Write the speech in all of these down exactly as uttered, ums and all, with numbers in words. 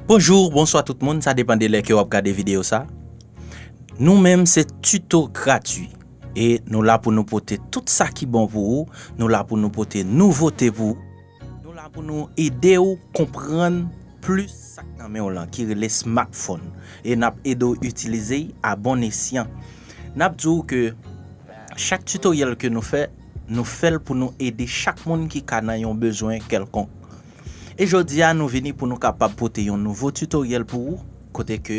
Bonjou, bonswa tout moun, sa depann de lè ke w ap gade videyo sa. Nou menm se tito gratui e nou la pou nou pote tout sa ki bon pou ou, nou la pou nou pote nouvote pou ou, nou la pou nou ede w konprann plis sa k nan men w lan ki rele smartphone e n ap ede w itilize l a bon esyan. N ap di w ke chak tutoriel ke nou fè, nou fè l pou nou ede chak moun ki ka nan yon bezwen kèlkonk. E jodi a, nou vini pou nou kapab pote yon nouvo tutoriel pou ou, kote ke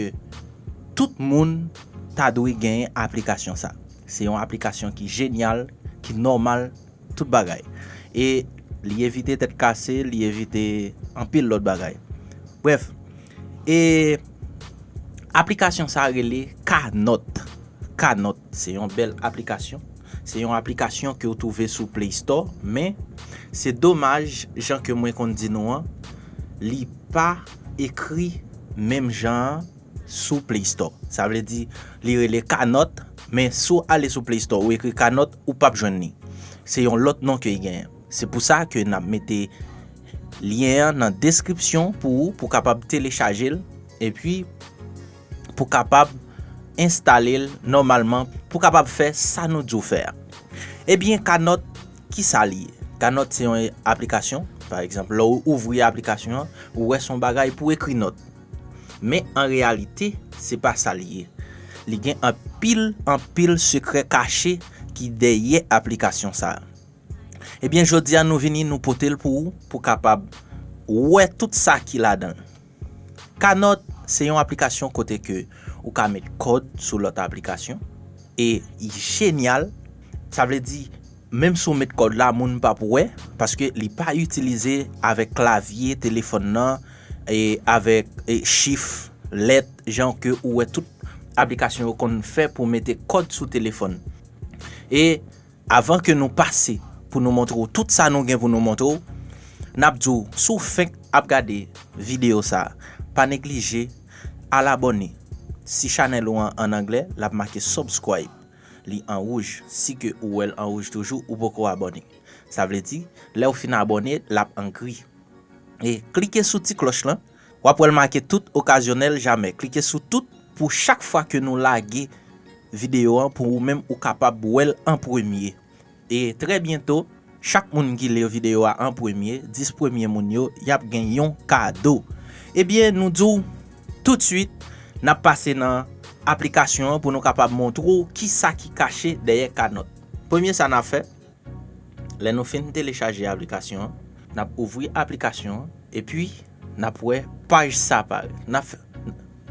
tout moun ta dwe genyen aplikasyon sa. Se yon aplikasyon ki jenyal, ki nòmal, tout bagay. E li evite tèt kase, li evite anpil lòt bagay. Brèf, e aplikasyon sa rele Kanòt. Kanòt, se yon bèl aplikasyon. Se yon aplikasyon ke w twouve sou Play Store, men se domaj, jan ke mwen konn di nou an, li pa ekri menm jan an sou Play Store. Sa vle di, li rele Kanòt, men si w ale sou Play Store, ou ekri Kanòt, ou p ap jwenn li. Se yon lòt non ke l genyen. Se pou sa ke n ap mete lyen an nan deskripsyon pou ou, pou w kapab telechaje l, epi pou w kapab enstale l nòmalman, pou w kapab fè sa nou di w fè a. Ebyen, Kanòt, ki sa li ye? Kanòt se yon aplikasyon. Pa egzanp, lè w ouvri aplikasyon an, ou wè se yon bagay pou ekri nòt. Men an reyalite, se pa sa li ye. Li gen anpil, anpil sekrè kache ki dèyè aplikasyon sa a. Ebyen, jodi a nou vini, nou pote l pou ou, pou w kapab wè tout sa ki ladan l. Kanòt se yon aplikasyon kote ke ou ka met kòd sou lòt aplikasyon e li jenyal. Sa vle di, menm si w met kòd la, moun p ap wè, paske li pa itilize avèk klavye telefòn nan e avèk e chif, lèt, jan ke ou wè tout aplikasyon yo konn fè pou mete kòd sou telefòn. E avan ke nou pase pou nou montre w tout sa nou gen pou nou montre w, n ap di w, si w fenk ap gade videyo sa a, pa neglije al abòne. Si chanèl ou an ann anglè, l ap make subscribe. Li an wouj. Si ke ou wè l an wouj toujou, ou poko abòne. Sa vle di, lè w fin abòne, l ap an gri. E klike sou ti klòch lan, w ap wè l make tout, okazyonèl, jamè. Klike sou tout pou chak fwa ke nou lage videyo an, pou ou menm ou kapab wè l an premye. E trè byento, chak moun ki li videyo a an premye, dis premye moun yo, y ap gen yon kado. Ebyen, nou di w toutswit, n ap pase nan aplikasyon an pou nou kapab montre w kisa ki kache dèyè Kanòt. Premye sa n ap fè, lè nou fin telechaje aplikasyon an, n ap ouvri aplikasyon an, epi n ap wè paj sa parèt. N ap,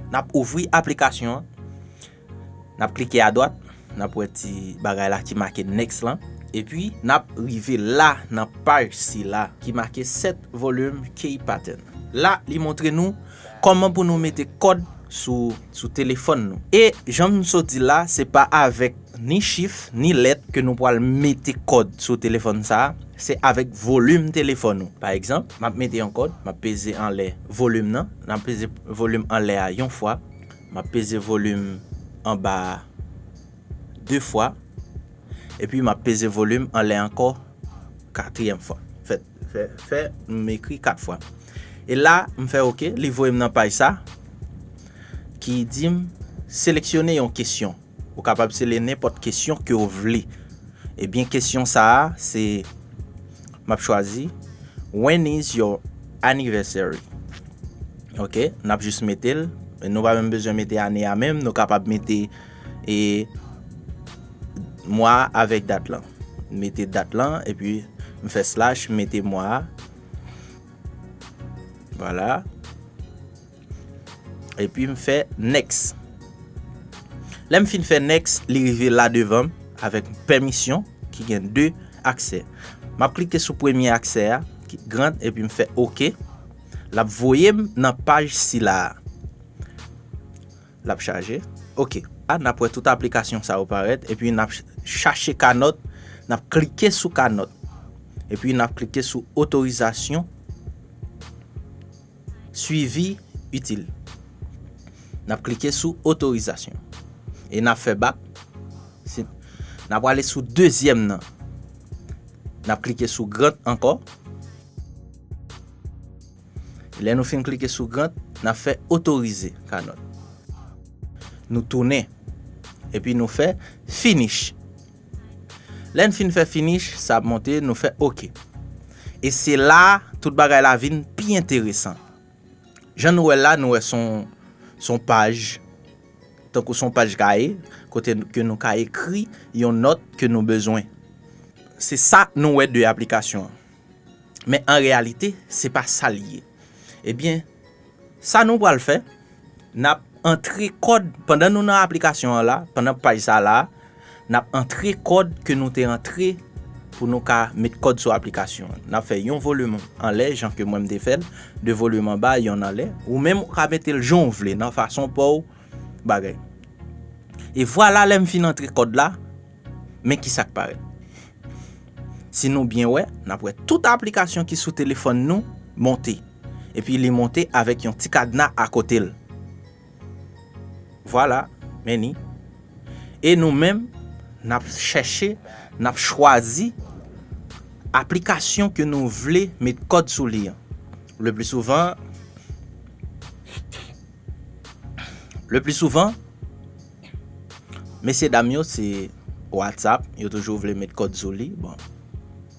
n ap ouvri aplikasyon an, n ap klike adwat, n ap wè ti bagay la ki make next lan, epi n ap rive la nan paj sila ki make set volume key pattern. La, li montre nou kòman pou nou mete kòd sou, sou telefòn nou. E jan m sot di la, se pa avèk ni chif, ni lèt ke nou pral mete kòd sou telefòn sa a, se avèk volim telefòn ou. Pa egzanp, m ap mete yon kòd, m ap peze anlè volim nan, m ap peze volim anlè a yon fwa, m ap peze volim anba a de fwa, epi m ap peze volim anlè ankò katriyèm fwa. Fè, fè, fè, m ekri kat fwa. E la, m fè oke, li voye m nan paj sa ki di m seleksyone yon kesyon. Ou kapab sele nenpòt kesyon ke w vle. Ebyen, kesyon sa a, se, m ap chwazi, "When is your anniversary?" Oke, n ap jis mete l. Nou pa menm bezwen mete ane a menm, nou kapab mete, e, mwa avèk dat lan. Mete dat lan, epi m fè slash, mete mwa a. Vwala. Epi m fè next. Lè m fin fè next, li rive la devan m avèk pèmisyon ki gen de aksè. M ap klike sou premye aksè a, ki grant, epi m fè oke. L ap voye m nan paj sila a. L ap chaje. Oke. A, n ap wè tout aplikasyon sa yo parèt, epi n ap ch-, chache Kanòt, n ap klike sou Kanòt. Epi n ap klike sou otorizasyon suivi itil. N ap klike sou otorizasyon. E n ap fè bak. Si, n ap prale sou dezyèm nan. N ap klike sou grant ankò. Lè nou fin klike sou grant, n ap fè otorize kanòt. Nou tounen. Epi nou fè finish. Lè n fin fè finish, sa ap monte, nou fè oke. E se la, tout bagay la vin pi enteresan. Jan nou wè l la, nou wè se yon, se yon paj, tankou se yon paj kaye, kote ke nou ka ekri yon nòt ke nou bezwen. Se sa nou wè de aplikasyon an. Men an reyalite, se pa sa l ye. Ebyen, sa nou pral fè, n ap antre kòd, pandan nou nan aplikasyon an la, pandan paj sa la, n ap antre kòd ke nou te antre pou nou ka met kòd sou aplikasyon an. N ap fè yon volim anlè, jan ke mwen m te fè l, de volim anba, yonn anlè. Ou menm ou ka mete l jan w vle, nan fason pa w bagay. E vwala, lè m fin antre kòd la, men ki sa k parèt. Si nou byen wè, n ap wè tout aplikasyon ki sou telefòn nou monte. Epi li monte avèk yon ti kadna akote l. Vwala, men ni. E nou menm, n ap chèche, n ap chwazi aplikasyon ke nou vle met kòd sou li an. Le pli souvan, le pli souvan, mesye dam yo, se WhatsApp, yo toujou vle met kòd sou li. Bon,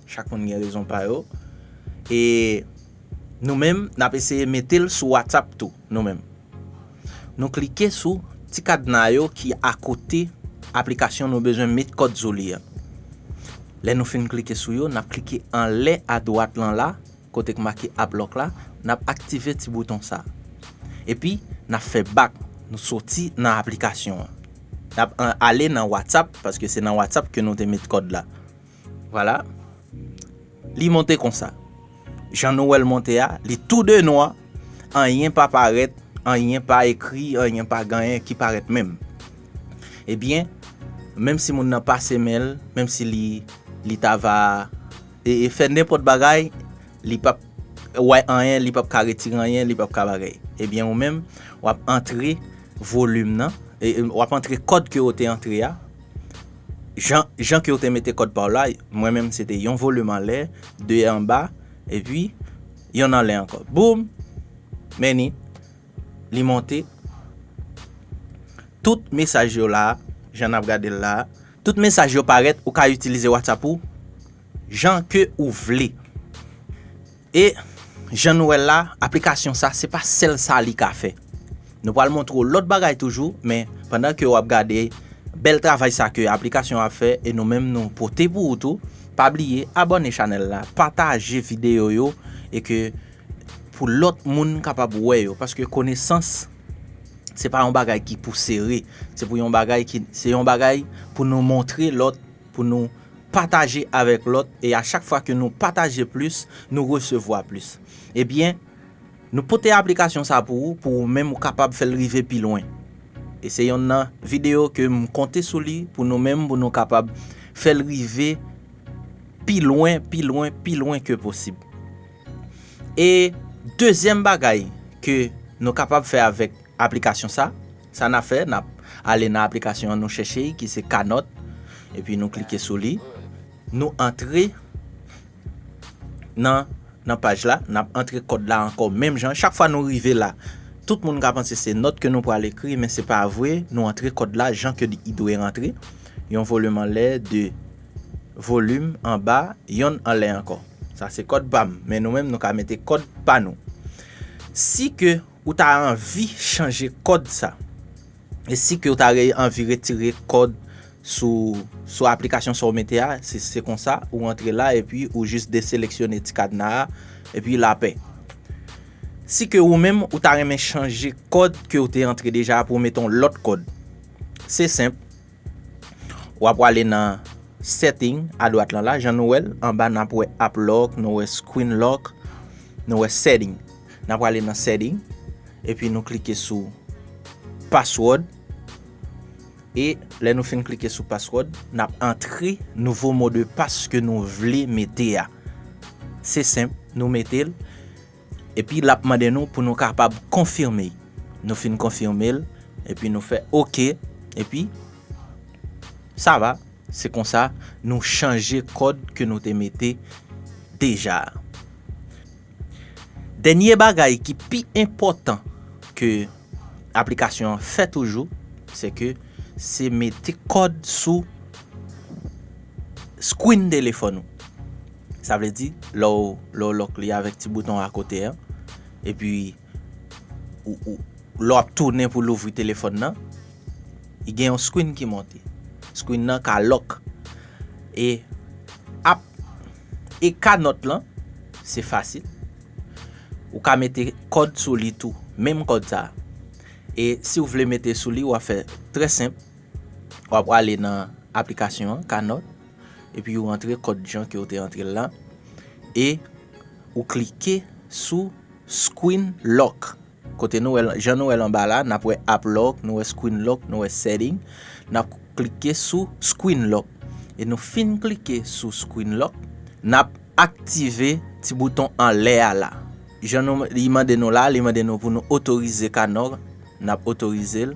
chak moun gen rezon pa yo. E nou menm, n ap eseye mete l sou WhatsApp tou, nou menm. Nou klike sou ti kadna yo ki akote aplikasyon nou bezwen met kòd sou li an. Lè nou fin klike sou yo, n ap klike anlè adwat lan la, kote k make App Lock la, n ap aktive ti bouton sa. Epi, n ap fè bak, nou soti nan aplikasyon an. N ap an-, ale nan WhatsApp, paske se nan WhatsApp ke nou te met kòd la. Vwala. Li monte konsa. Jan nou wè l monte a, li tou de nwa, anyen pa parèt, anyen pa ekri, anyen pa gen anyen ki parèt menm. Ebyen, menm si moun nan pase men l, menm si li, li ta va, e, e fè nenpòt bagay, li p ap wè anyen, li p ap ka retire anyen, li p ap ka bagay. Ebyen, ou menm, w ap antre volim nan, e, e, w ap antre kòd ke w te antre a, jan, jan ke w te mete kòd pa w la, mwen menm se te yon volim anlè, de anba, epi yonn anlè ankò. Boum! Men ni, li monte. Tout mesaj yo la, jan n ap gade l la, tout mesaj yo parèt, ou ka itilize WhatsApp ou jan ke ou vle. E jan nou wè l la, aplikasyon sa, se pa sèl sa li ka fè. Nou pral montre w lòt bagay toujou, men pandan ke w ap gade bèl travay sa ke aplikasyon ap fè, e nou menm nou pote pou ou tou, pa bliye abòne chanèl la, pataje videyo yo, e ke pou lòt moun kapab wè yo, paske konesans, se pa yon bagay ki pou sere, se pou yon bagay ki, se yon bagay pou nou montre lòt, pou nou pataje avèk lòt, e a chak fwa ke nou pataje plis, nou resevwa plis. Ebyen, nou pote aplikasyon sa pou ou, pou ou menm ou kapab fè l rive pi lwen. E se yonn nan videyo ke m konte sou li pou nou menm, pou nou kapab fè l rive pi lwen, pi lwen, pi lwen ke posib. E dezyèm bagay ke nou kapab fè avèk aplikasyon sa, sa n ap fè, n ap ale nan aplikasyon an, nou chèche l, ki se Kanòt, epi nou klike sou li. Nou antre nan, nan paj la, n ap antre kòd la ankò menm jan. Chak fwa nou rive la, tout moun ka panse se nòt ke nou pral ekri, men se pa vre, nou antre kòd la jan ke li dwe rantre. Yon volim anlè, de volim anba, yonn anlè ankò. Sa se kòd pa m, men nou menm nou ka mete kòd pa nou. Si ke ou ta anvi chanje kòd sa, e si ke ou ta re-, anvi retire kòd sou, sou aplikasyon sa w mete a, se, se konsa, ou antre la epi ou jis deseleksyone ti kadna a, epi lapè. Si ke ou menm ou ta renmen chanje kòd ke ou te antre deja a pou w mete yon lòt kòd, se senp. W ap prale nan setting adwat lan la, jan nou wè l, anba n ap wè app lock, nou wè screen lock, nou wè setting. N ap prale nan setting, epi nou klike sou password. E lè nou fin klike sou password, n ap antre nouvo mo de passe ke nou vle mete a. Se senp, nou mete l. Epi l ap mande nou pou nou kapab konfime. Nou fin konfime l, epi nou fè oke, epi sa va. Se konsa nou chanje kòd ke nou te mete deja a. Dènye bagay ki pi enpòtan ke aplikasyon an fè toujou, se ke se mete kòd sou screen telefòn ou. Sa vle di, lè w, lè w lock li avèk ti bouton a kote an, epi ou, ou, lè w ap tounen pou louvri telefòn nan, li gen yon screen ki monte. Screen nan ka lock. E ap, e Keynote lan, se fasil. Ou ka mete kòd sou li tou, menm kòd sa a. E si w vle mete sou li, w ap fè trè senp. W ap ale nan aplikasyon an, Keynote, epi ou rantre kòd jan ke w te rantre l la. E ou klike sou Screen Lock. Kote nou wè, jan nou wè l anba la, n ap wè App Lock, nou wè Screen Lock, nou wè Setting. N ap klike sou Screen Lock. E nou fin klike sou Screen Lock, n ap aktive ti bouton anlè a la. Jan nou, li mande nou la, li mande nou pou nou otorize Keynote, n ap otorize l.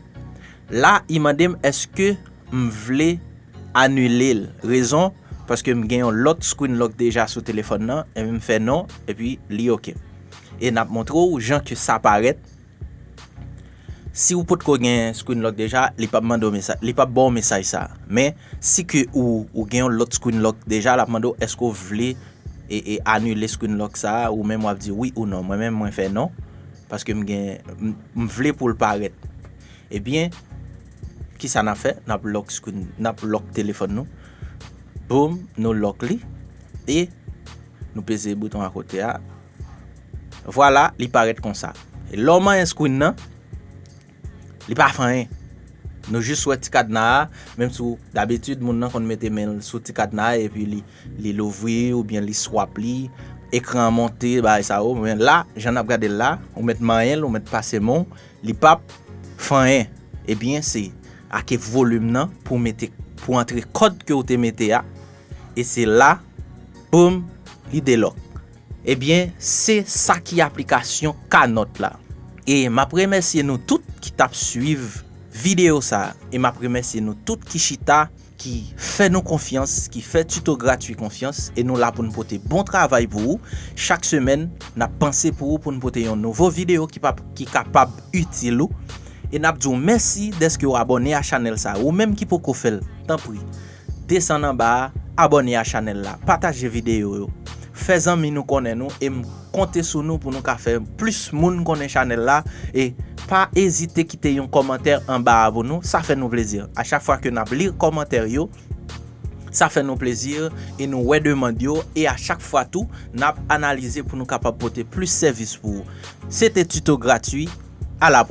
La, li mande m èske m vle anile l. Rezon, paske m gen yon lòt screen lock deja sou telefòn nan, epi m fè non, epi li oke. E n ap montre w jan ke sa parèt. Si w potko gen screen lock deja, li p ap mande w mesaj, li p ap ba w mesaj sa. Men, si ke ou, ou gen yon lòt screen lock deja, l ap mande w èske w vle e, e anile screen lock sa a, ou menm w ap di wi ou non. Mwen menm, mwen fè non, paske m gen, m, m vle pou l parèt. Ebyen, kisa n ap fè? N ap lock screen, n ap lock telefòn nou. Boum, nou lock li. E nou peze bouton a kote a. Vwala, li parèt konsa. E lè w manyen screen nan, li pa fè anyen. Nou jis wè ti kadna a, menm si w, dabitid, moun nan konn mete men l sou ti kadna a, epi li, li louvri, oubyen li swap li, ekran an monte, bagay sa yo. Men la, jan n ap gade l la, ou mèt manyen l, ou mèt pase men w, li p ap fè anyen. Ebyen, se ake volim nan pou mete, pou antre kòd ke w te mete a. E se la, boum, li delòk. Ebyen, se sa ki aplikasyon Keynote la. E m ap remèsye nou tout ki t ap swiv videyo sa a. E m ap remèsye nou tout ki chita, ki fè nou konfyans, ki fè Tuto Gratwi konfyans. E nou la pou n pote bon travay pou ou. Chak semèn, n ap panse pou ou pou n pote yon nouvo videyo ki pa, ki kapab itil ou. E n ap di w mèsi dèske w abòne a chanèl sa a. Ou menm ki poko fè l, tanpri, desann anba a, abòne a chanèl la, pataje videyo yo. Fè zanmi nou konnen nou, e m konte sou nou pou nou ka fè plis moun konnen chanèl la. E pa ezite kite yon kòmantè anba a pou nou, sa fè nou plezi. A chak fwa ke n ap li kòmantè yo, sa fè nou plezi e nou wè demann yo. E a chak fwa tou, n ap analize pou nou kapab pote plis sèvis pou ou. Se te Tuto Gratwi. A la pwochèn.